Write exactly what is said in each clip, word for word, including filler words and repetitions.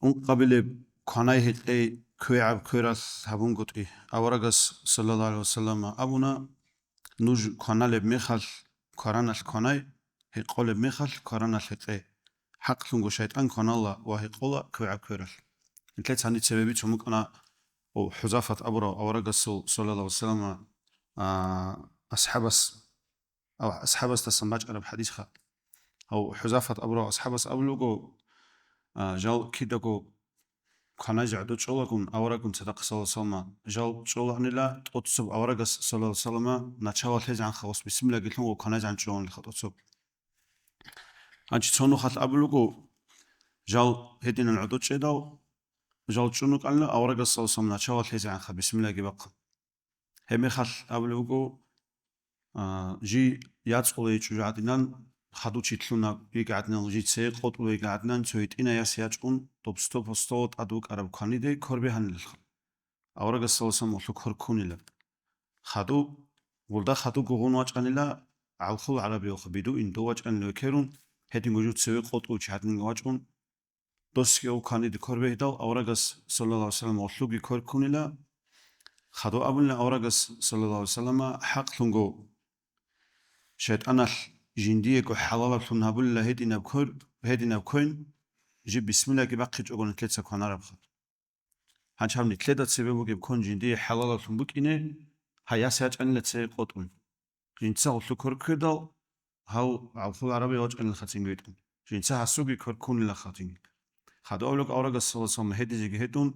Ункъабилеб кванай-гьекъей квегӀаб квералъ гьабунгутӀи. Аварагас, саллаллагьу гӀалайгьи вассаллама, абуна: «Нуж кваналеб мехалъ квараналъ кванай, гьекъолеб мехалъ квараналъ гьекъе. ХӀакълъунго шайтӀан кванала ва гьекъола квегӀаб квералъ». Нилъеца гьаниб цебе бицун букӀана, о, ХӀузафат абурав аварагасул, саллаллагьу гӀалайгьи вассаллама, а, асхӀабас, ав-, асхӀабасдасан бачӀараб хӀадисха. Гьав ХӀузафат абурав асхӀабас абулеб буго, а, жал кидаго кванайзе гӀодов чӀолагун, аварагун цадахъ, саллаллагьу гӀалайгьи вассаллама, жал чӀоланила тӀоцеб аварагас, саллаллагьу гӀалайгьи вассаллама, начало лъезегӀанха ва бисмиллагьги лъун ва кванайзегӀан чӀоланилха тӀоцеб. Гьанчи цо нухалъ абулеб буго, жал гьединан гӀодов чӀедал, жал чӀун рукӀанила аварагас, саллаллагьу гӀалайгьи вассаллама, начало лъезегӀанха бисмиллагьги бахъун. Гьебмехалъ абулеб буго, а, жий яцӀулей чӀужугӀадинан, хадув чи лъуна йигӀадинан, жий цее къотӀулей йигӀадинан, цо гьитӀинай яс ячӀун, доб сто по сто тӀад вукӀараб кваниде квер бегьанилалха. Аварагас, саллаллагьу гӀалайгьи вассаллама, гьелъул квер ккунила. Хадув, гъулда хадув гугъун вачӀанила, гӀалхул гӀарабиялха бидуин дов вачӀанила векерун, гьединго жив цеве къотӀулев чи гӀадинги вачӀун, досги гьев кваниде квер бегьидал, аварагас, саллаллагьу гӀалайгьи вассаллама, гьелъулги квер ккунила. Хадув абунила аварагас, саллаллагьу гӀалайгьи вассаллама, хӀакълъунго шайтӀаналъ жиндиего хӀалалаблъун гьабулила гьединаб квер, гьединаб квен, жиб бисмиллагьги бахъичӀого нилъеца кванарабха. Гьанчи гьаб нилъеда цебе бугеб квен жиндие хӀалалаблъун букӀине, гьай яс ячӀанила цее къотӀун. Жинца гьелъул квер ккедал, гьав гӀалхул гӀарабияв вачӀанилха цинги витӀун. Жинца гьасулги квер ккунилаха цинги. Хадув абулеб аварагас, саллаллагьу гӀалайгьи вассаллама, гьедизеги гьедун,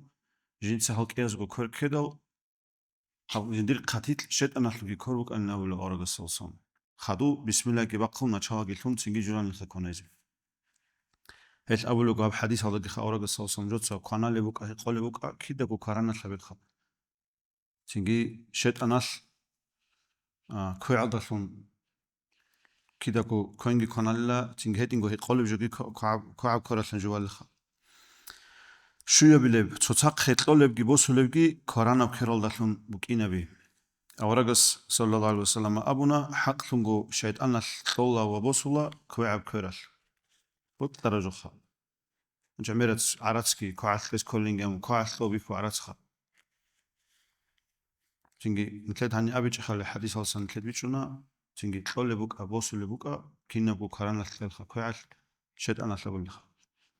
жинца гьал кӀиязго квер ккедал, гьав жиндир хъатикь шайтӀаналъулги квер букӀанин абулеб аварагас, саллаллагьу гӀалайгьи вассаллама. Хадув бисмиллагьги бахъун, началаги лъун, цинги журанилха кванайзе. Гьел абулеб гьаб хӀадисалдагиха аварагас, саллаллагьу гӀалайгьи вассаллама, кваналеб букӀа, гьекъолеб букӀа, кидаго квараналъ гьабилха. Цинги шайтӀаналъ, а, квегӀалдалъун кидаго квенги кваналила, цинги гьединго гьекъолеб жоги ква-, ква-, квегӀаб квералъун жувалилха. Щуябилеб, цоцахъ гьекъолебги босулебги кваранаб квералдалъун букӀинаби. Аварагас, саллаллагьу гӀалайгьи вассаллама, абуна, хӀакълъунго шайтӀаналъ кьола ва босула квегӀаб квералъ. БутӀараб жоха. ГӀемерас гӀарацги, квегӀалъ кьес кколинги, амма квегӀалъ кьо бихьу гӀарацха. Цинги нилъед гьаниб абичӀехъали хӀадисалдасан нилъед бичӀчӀуна, цинги кьолеб букӀа, босулеб букӀа, кинабго квараналъ кьелха квегӀалъ, шайтӀаналъ абулелха.